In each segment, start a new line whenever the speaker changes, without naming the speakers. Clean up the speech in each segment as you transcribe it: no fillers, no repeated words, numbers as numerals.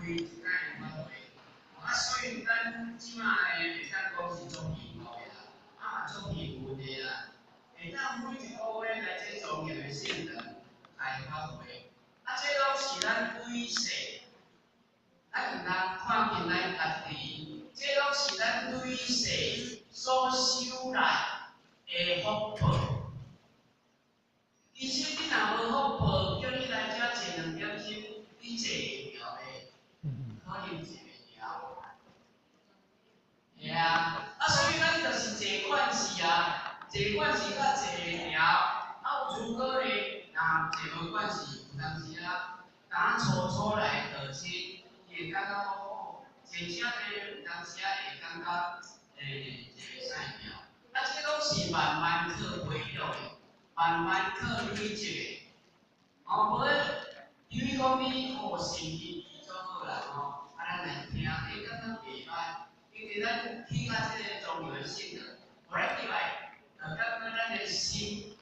開一間研討會。啊，所以咱這馬呢會當講是足幸福的啦，啊嘛足幸運的啦，會當每一個月來這莊嚴的聖堂開法會，啊，這攏是咱累世，咱毋通看輕咱家己，這攏是咱累世所修來的福報。其實你若無福報，叫你來遮坐2點鐘，你坐會著袂？可能坐袂著。會啊，啊，所以咱就是坐慣勢啊，坐慣勢才坐會著。啊，如果呢，若坐無慣勢，有當時啊，敢初初來道親，伊會感覺講哦，坐遮呢，有當時啊會感覺坐袂使著。啊，這攏是慢慢去培育的，慢慢去累積的。哦，無咧，比如講你哦，神經醫足好啦吼，啊，咱來聽，欸，感覺袂歹，因為咱去到這个莊嚴的聖堂，予咱入來，就感覺咱的心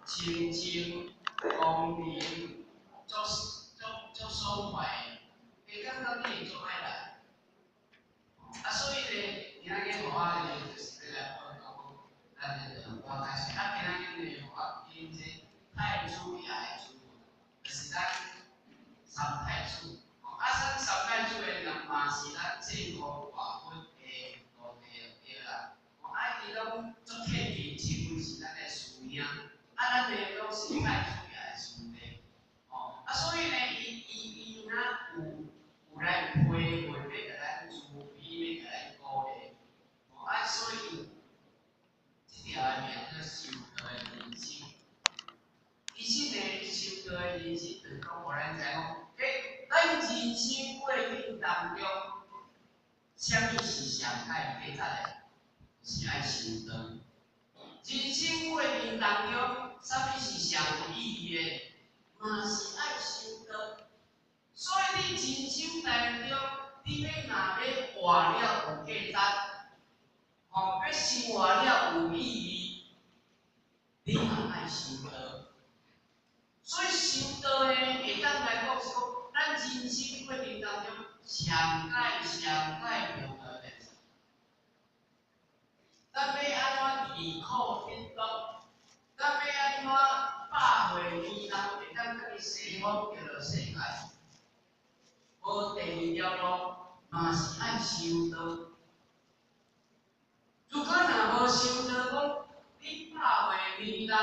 清淨、光明，足足足爽快的，會感覺你會足愛來。啊，所以呢，今仔日予我呢，就是欲來報告講，咱的我開始，啊，今仔日呢，予我揀這太子爺的主，就是咱三太子。啊，咱三太子的人嘛是咱正光大佛的徒弟就對啦。啊，伊攏足客氣，稱為是咱的師兄。啊，咱的攏是太子爺的師弟。哦，啊，所以呢，伊伊伊若有來批文，欲共咱慈悲，欲共咱鼓勵。哦，啊，所以這條的名叫修道的人生。其實呢，修道的人生就是講，予咱知影講，欸，咱人生過程當中，啥物是上蓋價值的？就是愛修道。人生過程當中，啥物是上有意義的？嘛是愛修道。所以你人生當中，你欲若欲活了有價值，吼，欲生活了有意義，你嘛愛修道。所以修道呢，會當來講是講，咱人生過程當中，上蓋上蓋重要的代誌。咱欲按怎離苦得樂？咱欲按怎百歲年老會當去西方極樂世界？無第二條路，嘛是愛修道。如果若無修道，講你百歲年老，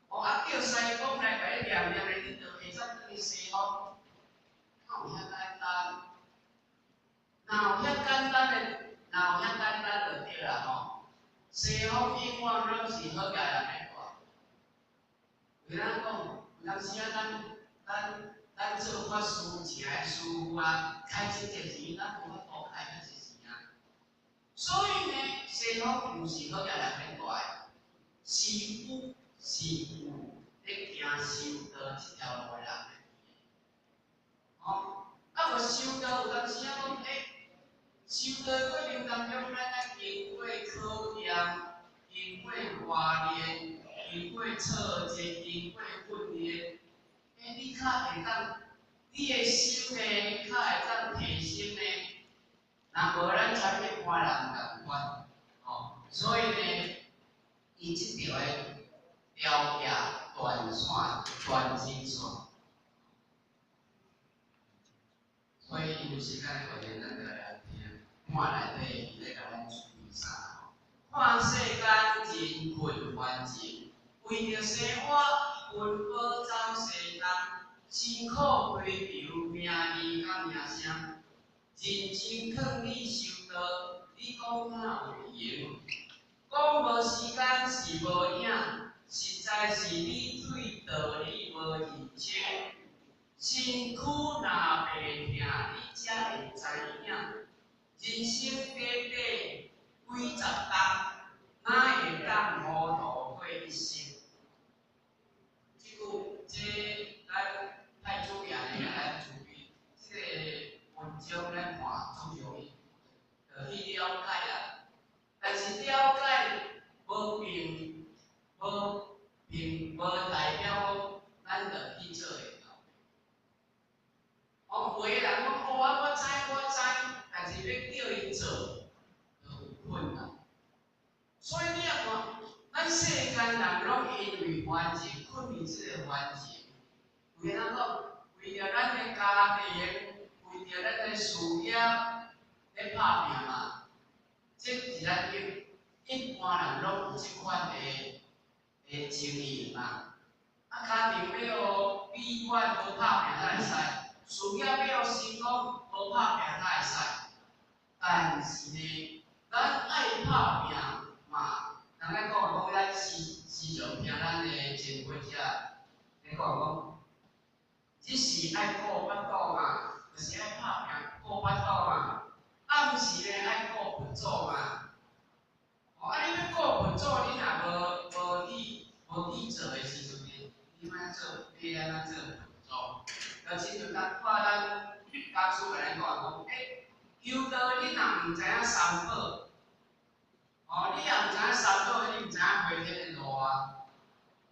哦啊叫師公來共你念念咧，你就會使轉去西方，哪有遐簡單？哪有遐簡單的？哪有遐簡單就對啦吼。西方永遠攏是好額人咧住。為怎講？有當時啊，咱做法師、請的師父啊，開這濟錢，咱無法度開遐濟錢啊。所以呢，西方毋是好額人咧住的，是有咧行修道這條路的人咧去的。吼，啊無修道有當時啊講，欸，修道過程當中，咱愛經過考驗，經過磨練，經過挫折，經過訓練，欸，你較會當，你的心呢，較會當提升呢。若無咱參一般人仝款，吼，所以呢，伊這條的條件斷線斷真線，所以有時間的關係，咱就來聽看內底伊咧共咱處理啥吼。看世間真困凡情，為著生活奔波走西東，辛苦追求名利佮名聲，認真勸你修道，你講哪有閒？講無時間是無影，實在是你對道理無認清。身軀若袂疼，你才會知影。人生短短幾十冬，哪會當糊塗過一生？這句，這咱太祖爺呢，咱慈悲，這個文章咱看足容易，就去了解啦。但是了解無並無並無代表講咱就去做會到。哦，唯為著咱的家庭，為著咱的事業，咧拍拚嘛。這是咱一般人攏有這款的情形嘛。啊，家庭欲予美滿，無拍拚才會使；事業欲予成功，無拍拚才會使。但是呢，咱愛拍拚嘛，人咧講講，咱時時常聽咱的前輩者咧講講，這是愛顧腹肚嘛，就是愛拍拚顧腹肚嘛。暗時呢愛顧佛祖嘛。哦，啊，你欲顧佛祖，你若無去做的時陣呢，你欲按怎做？欲按怎做佛祖？就親像當看咱講師共咱講講，欸，修道你若毋知影三寶，哦，你若毋知影三寶，你毋知影回天的路啊。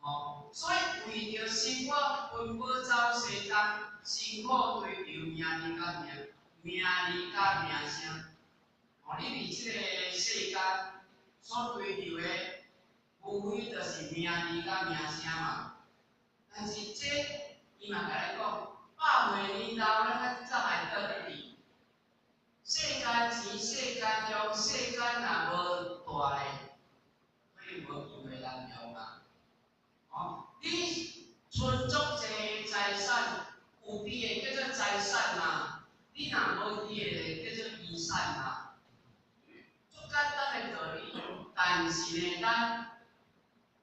哦，所以為著生活奔波走西東，辛苦追求名利佮名，名利佮名聲。哦，你佇這個世間所追求的，無非就是名利佮名聲嘛。但是這，伊嘛共咱講，百歲年老，咱才會轉去。世間錢、世間相、世間若無大咧，可能無機會人用啊。哦，你存足濟財產，有佇的叫做財產嘛，你若無佇的叫做遺產嘛。足簡單的道理，但是呢，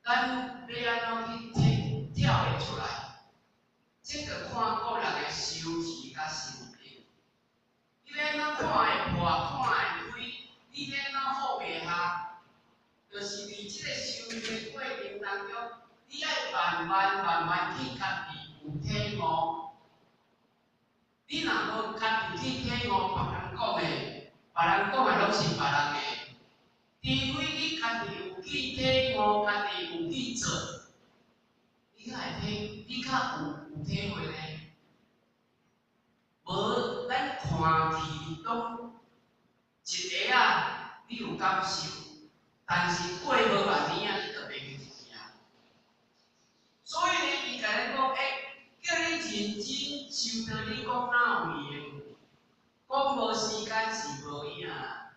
咱欲按怎去體跳會出來？這個看個人的修持佮心得。你欲按怎看會破，看會開，你欲按怎放會下？就是佇這個修行的過程當中，你愛慢慢慢慢去家己有體悟。你若無家己去體悟別人講的，別人講的攏是別人的。除非你家己有去體悟，家己有去做，你才會體，你較有體會呢。無，咱看戲攏一下仔，你有感受，但是過無偌年啊，你就袂記得啊。所以呢，伊共咱講，欸，叫你認真修道，你講哪有閒？講無時間是無影啦，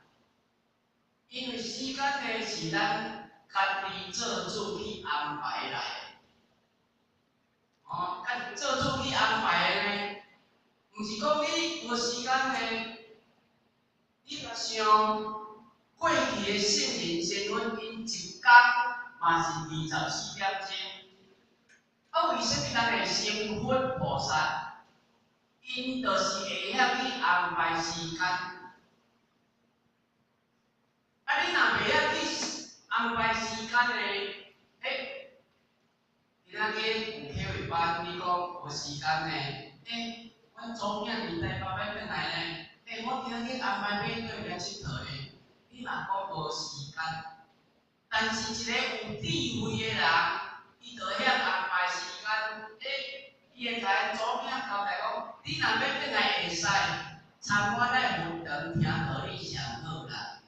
因為時間呢是咱家己做主去安排來的。哦，家己做主去安排的呢，毋是講你無時間呢，你若想過去的聖人仙佛，𪜶一工嘛是24點鐘。啊，為啥物人會成佛菩薩？𪜶就是會曉去安排時間。啊，你若袂曉去安排時間呢？欸，今仔日有體會班，你講無時間呢？欸，阮祖囝佇台北欲轉來呢？欸，我今仔日安排欲佗位來𨑨迌呢？你嘛講無時間，但是一個有智慧的人，伊就會曉安排時間。欸，伊會共𪜶祖囝交代講，你若欲轉來會使，參我來佛堂聽道理上好啦。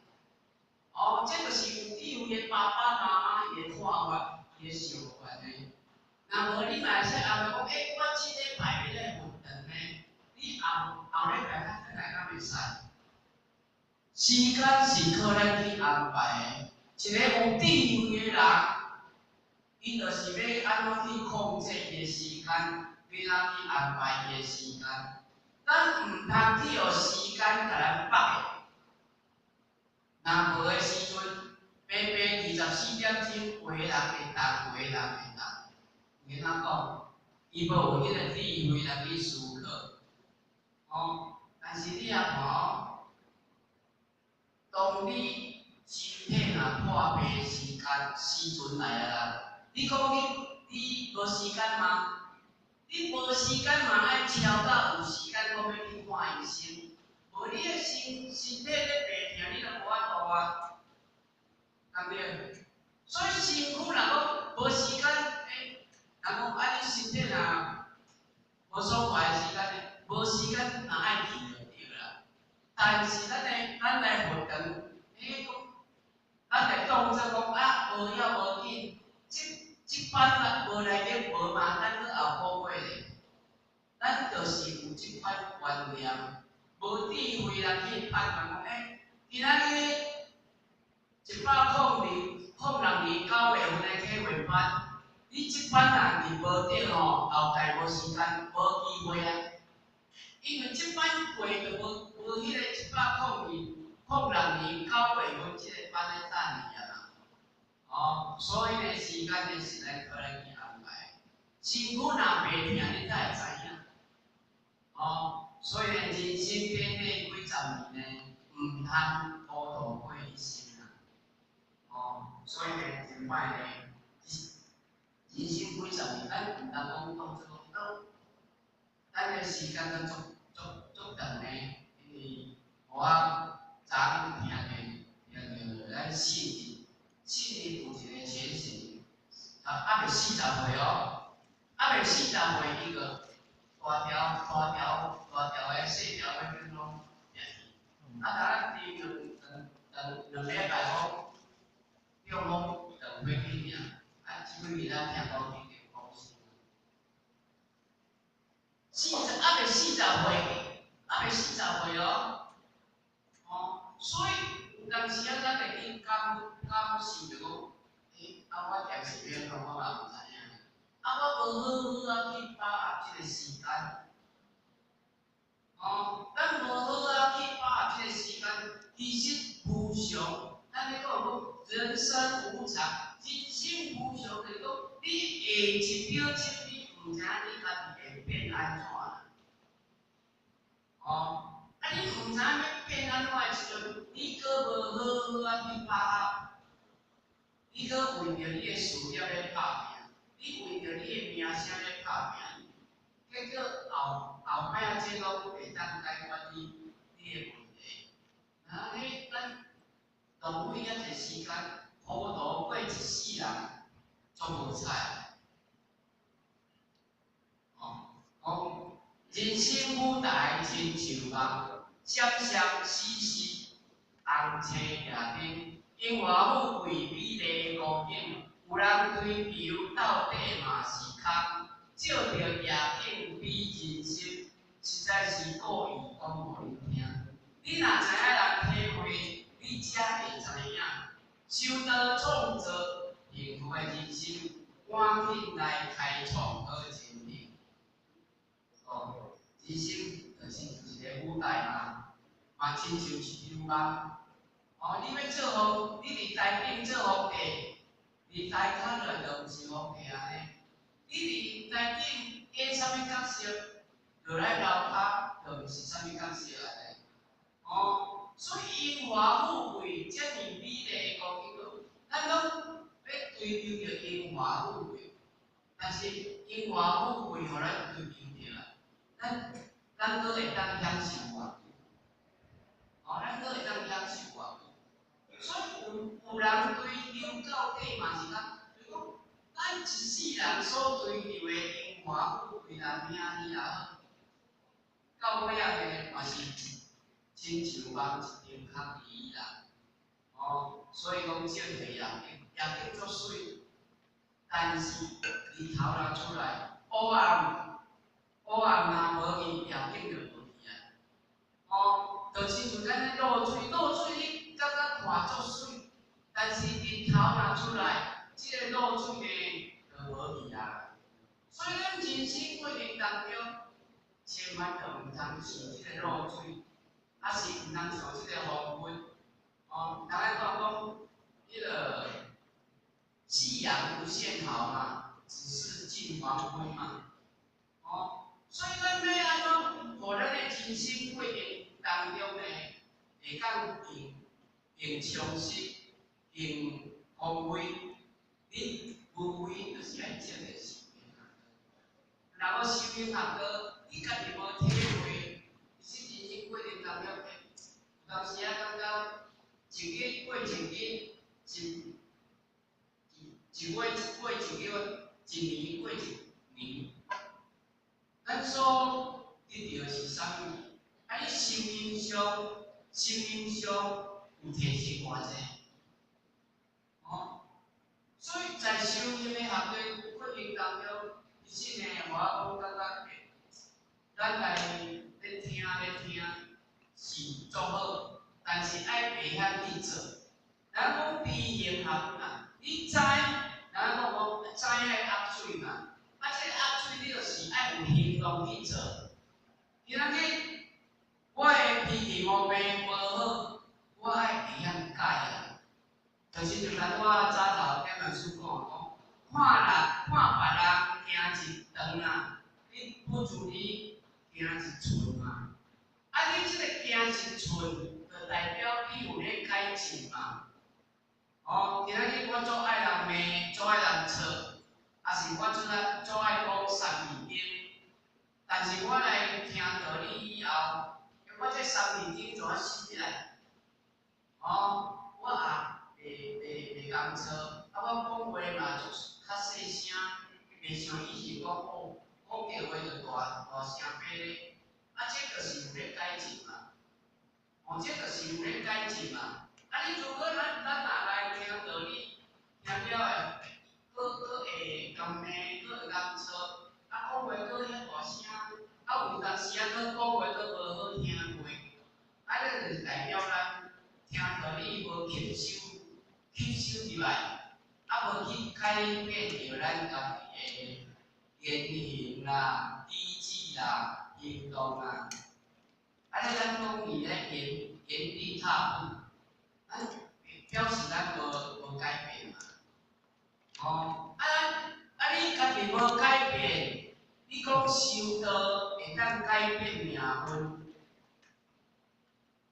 哦，這就是有智慧的爸爸媽媽伊的看法，伊的想法呢。若無你嘛會使安排講，欸，我這禮拜欲來佛堂呢，你後後禮拜才轉來敢袂使？時間是靠咱去安排的。一個有智慧的人，伊就是欲按怎去控制伊的時間，欲按怎去安排伊的時間。咱毋通去予時間共咱縛的。若無的時陣，白白24點鐘，有的人會動，有的人袂動。按怎講？伊無有彼個智慧來去思考。哦，但是你也看哦，當你身體若破病時間時陣來啊啦，你講你無時間嗎？你無時間嘛愛超到有時間閣欲去看醫生，無你的身體咧病疼，你就無法度啊，對毋對？所以身軀若講無時間，欸，人講啊，你身體若無爽快的時間呢，無時間嘛愛去就對啦。但是咱的咱來佛堂，欸，講咱會當做講啊，無要無緊，這這班啊無來得無嘛，等閣後個月咧，咱就就是有這款觀念，無智慧人去判斷講，今仔日102.06年9月份的體會班，你這班人佇無頂吼，後蓋無時間，無機會啊。因為這班過就無彼個102.06年9月份這個班咧等你啊嘛。哦，所以呢，時間呢是咱可能去安排。身軀若袂疼，你才會知影。哦，所以呢，人生短短幾十年呢，毋通糊塗過一生啊。哦，所以呢，真歹呢，人生幾十年，咱毋通講當做講，咱的時間閣足足足長呢，因為我昨昏聽著咱信義，信義有一個情形，啊，猶未40歲哦，猶未40歲，伊個大條大條大條的細條的變攏掠去，啊，當咱佇兩兩兩禮拜講中風斷火去爾，啊，這幾日咱聽講已經往生。猶未40歲，猶未40歲哦，哦，所以有當時啊，咱會去感受著講，啊，我定是欲按怎，我嘛毋知影。啊，我無好好啊去把握這個時間，哦，咱無好啊去把握這個時間，其實無常，咱咧講講人生無常，人生無常就是講，你下一秒鐘你毋知影你家己會變按怎。哦，啊，你毋知影欲變按怎的時陣，你閣無好好啊去把握，你閣為著你的事業咧拍拼，你為著你的名聲咧拍拼，結果後後擺仔這攏會當解決你的問題。啊，你咱浪費遐濟時間，糊塗過一世人，足無彩。哦，講人生舞台親像夢，閃閃死死，紅青夜燈，榮華富貴美麗光景，有人追求到底嘛是空，照著夜景比人生，實在是故意講予恁聽。你若知影人體會，你才會知影。修道創造幸福的人生，趕緊來開創好前程。哦，人生就是一個舞台嘛，嘛親像一場夢。哦，你欲做皇，你佇台頂做皇帝，佇台跤落就毋是皇帝按呢。你佇台頂演啥物角色，落來樓跤就毋是啥物角色按呢。哦，所以榮華富貴遮爾美麗的光景，咱攏欲追求著榮華富貴，但是榮華富貴予咱追求著啊，咱閣會當享受偌久？哦，咱閣會當享受偌久？所以有人追求到底嘛是講，就是講咱一世人所追求的榮華富貴啦、名利也好，到尾仔呢嘛是親像夢一場空而已啦。哦，所以講照著夜景，夜景足媠，但是日頭若出來，烏暗，烏暗若無去，夜景就無去啊。哦，就親像咱咧露水，露水你感覺看足媠，但是日頭若出來，這個露水呢就無去啊。所以咱人生過程當中，千萬就毋通像這個露水，抑是毋通像這個黃昏。哦，人咧講講，彼個夕陽無限好嘛，只是近黃昏嘛。哦，所以咱欲按怎，予咱的人生過程當中呢，會當更更充實、更光輝。你無非就是愛這個修行學道。若無修行學道，你家己無體會，其實人生過程當中，有當時啊感覺一日過一日，一月過一月，一年過一年，咱所得著是啥物？啊，你心靈上，心靈上有提升偌濟？哦，所以在修行的學的過程當中，其實呢，我講感覺，咱來咧聽咧聽是足好，但是愛會曉去做。咱講知行合嘛，你知，咱講講知愛壓水嘛，啊，這個壓水你就是愛有行動去做。今仔日我的脾氣毛病無好，我愛會曉改啊。就是像咱我早頭頂面所講講，看人看別人行一長啊，你不如你行一寸嘛。啊，你這個行一寸，就代表你有咧改進嘛。哦，今仔日我足愛人罵，足愛人笑，抑是我足愛足愛講三字經，但是我來聽道理以後，我這三字經怎啊死來？哦，我也袂袂袂共錯，啊，我講話嘛足較細聲，袂像以前講哦，講著話就大大聲白咧。啊，這就是有咧改進嘛。哦，這就是有咧改進嘛。啊，你如果咱若來聽道理，聽了會，閣閣會共罵，閣會共吵，啊，講話閣遐大聲，啊，有當時啊，閣講話閣無好聽話，啊，這就是代表咱聽道理無吸收，吸收入來，啊，無去改變著咱家己的言行啦、舉止啦、行動啊。啊，這咱講伊咧原原地踏步，咱表示咱無無改變嘛。哦，啊，啊，你家己無改變，你講修道會當改變命運？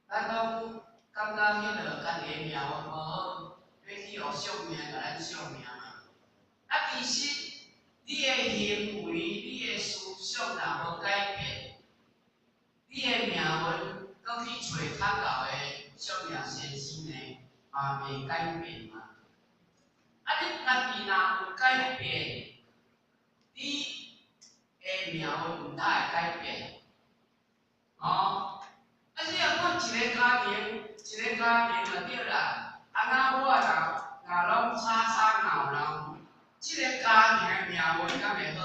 咱攏感覺彼个家己的命運無好，欲去予宿命共咱宿命嘛。啊，其實你的行為、你的思想若無改變，你的命運閣去揣較𠢕的宿命先生呢，嘛袂改變嘛。啊，你家己若有改變，你的命運毋但會改變，哦。啊，你若看一个家庭，一個家庭就對啦。啊，若我若若攏吵吵鬧鬧，這个家庭的命運敢會好？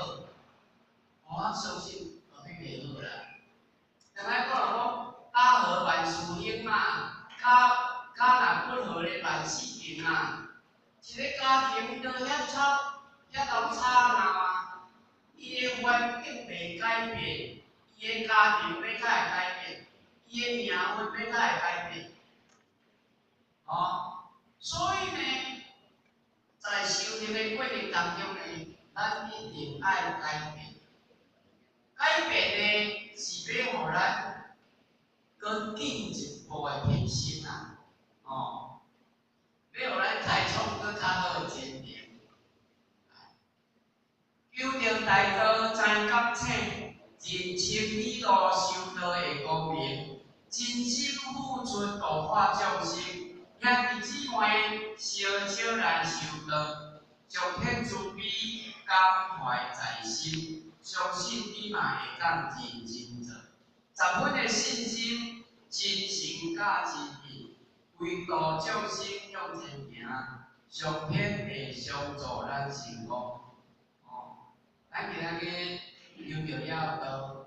我相信何必袂好啦。人來講講，家和萬事興嘛，家家若不和咧，萬事停啊。一个家庭都遐吵，遐鬥吵鬧啊，伊的環境袂改變，伊的家庭欲怎會改變？伊的命運欲怎會改變？哦，所以呢，在修行的過程當中呢，咱一定愛改變。改變呢，是欲予咱閣進一步的提升啊！哦，欲予咱開創閣較好的前程。求著大道知覺醒，人生理路修道會光明，真心付出度化眾生，兄弟姊妹相笑來修道，上天慈悲感懷在心，相信你嘛會當認真做，十分的信心，真誠佮真意，為度眾生向前行，上天會相助咱成功。哦，咱今仔日修著了道，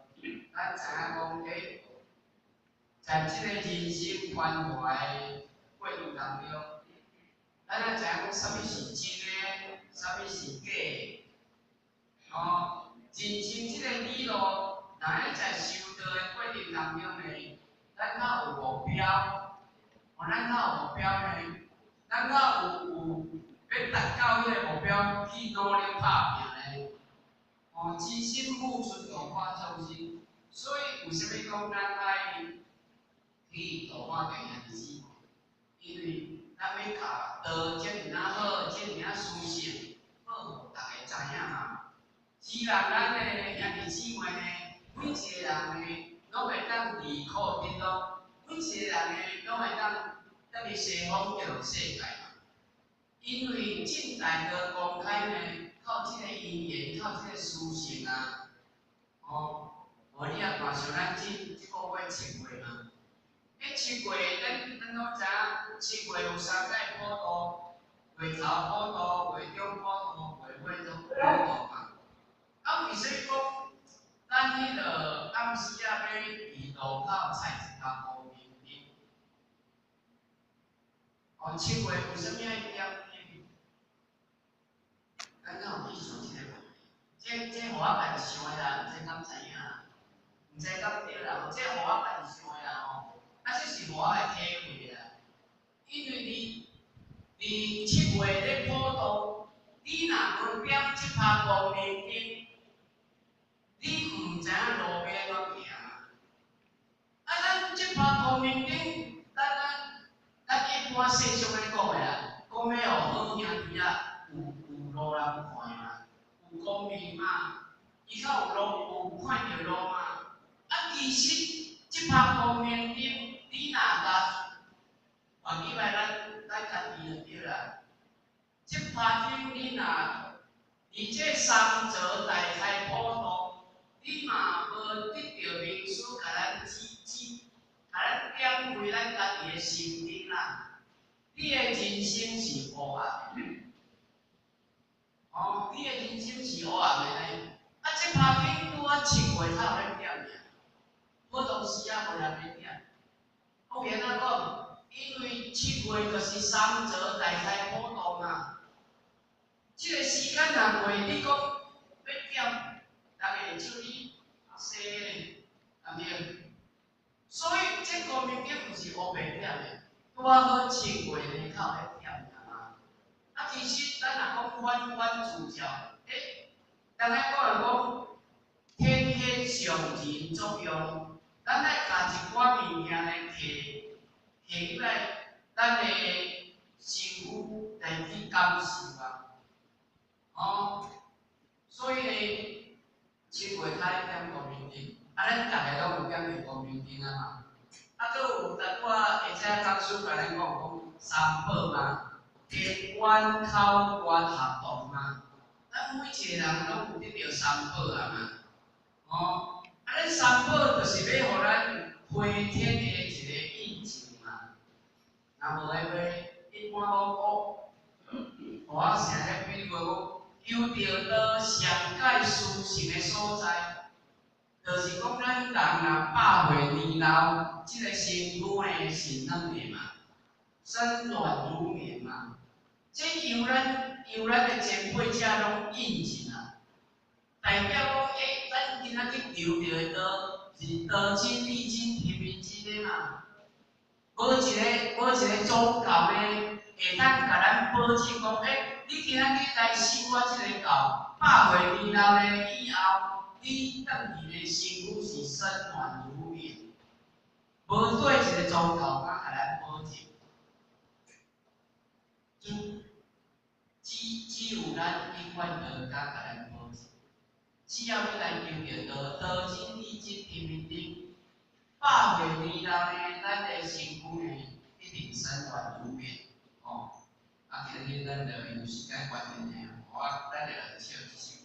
咱知影講，欸，在這个人生關懷過程當中，咱愛知影講啥物是真的，啥物是假的。哦，人生這个理路，若欲在修道的過程當中呢，咱較有目標，哦，咱較有目標呢，咱較有有欲達到彼個目標去努力拍拚呢。哦，真心付出度化眾生，所以為啥物講咱愛去度化兄弟姊妹？因為咱欲共道遮爾仔好，遮爾仔殊勝，好予逐个知影嘛。希望咱的兄弟姊妹呢，每一个人呢，攏會當離苦得樂，每一個人呢，攏會當轉去西方極樂世界嘛。因為證大道公開呢，靠這个因緣，靠這个殊勝啊，哦，無你也看像咱這這個月七月嘛，彼七月咱咱攏知影，七月有三擺普渡，月頭普渡、月中普渡、月尾都普渡嘛。啊，為啥物講咱彼个暗口踩一拍光明燈。哦，七月為啥物愛點燈？咱敢有去想這個問題？這予我家己想的啦，毋知敢知影啦，毋知敢對啦。這予我家己想的啦吼，啊，這是予我的體會啦。因為佇七月咧普渡，你若無點這拍光明燈，你毋知影路欲按怎行。啊，咱這拍光明燈，咱一般世俗咧講的啦，講欲予好兄弟仔有路人看嘛，有光明嘛，伊較有路有看著路嘛。啊，其實這拍光明燈，你若共換起來，咱家己就對啦。這拍燈你若佇這三座大開普渡，你嘛無得著明師共咱指指，共咱點開咱家己的心燈啦。你的人生是烏暗的，哦，你的人生是烏暗的呢。啊，這拍燈拄仔七月才有咧點爾，普通時仔無人咧點。我按怎講？因為七月就是三座大開普渡嘛。這個時間若過，你講欲點，人會笑你阿生，對毋對？所以這光明燈毋是烏白點的，拄仔好七月咧較有咧點爾嘛。啊，其實咱若講反觀自照，人愛講來講，天天上人作用，咱愛共一寡物件來提提入來，咱的身軀來去感受啊。哦，所以呢，七月開點光明燈，啊，咱逐个攏有點著光明燈啊嘛。啊，閣有拄仔下早講師共咱講講三寶嘛，天觀口觀合同嘛。咱每一個人攏有得著三寶啊嘛。哦，啊，咱三寶就是欲予咱回天的一個印證嘛。若無的話，一般講哦，我成日比如講，求著道上界殊勝的所在，就是講咱人若百歲年老，這個身軀呢是軟的嘛，身軟如棉嘛。這由咱的前輩者攏印證啊，代表講，咱今仔去求著的道是道親、理親、天命真的嘛。無一個宗教呢，會當共咱保證講，你今仔日來信我這個教，百歲年老呢以後，你轉去的身軀是身軟如棉。無對一個宗教敢共咱保證，就只有咱一貫道敢共咱保證。只要你來求著道，道真、理真、天命真，百歲年老呢，咱的身軀呢一定身軟如棉。哦，啊，今日咱就因為時間關係呢，我咱就來唱這首。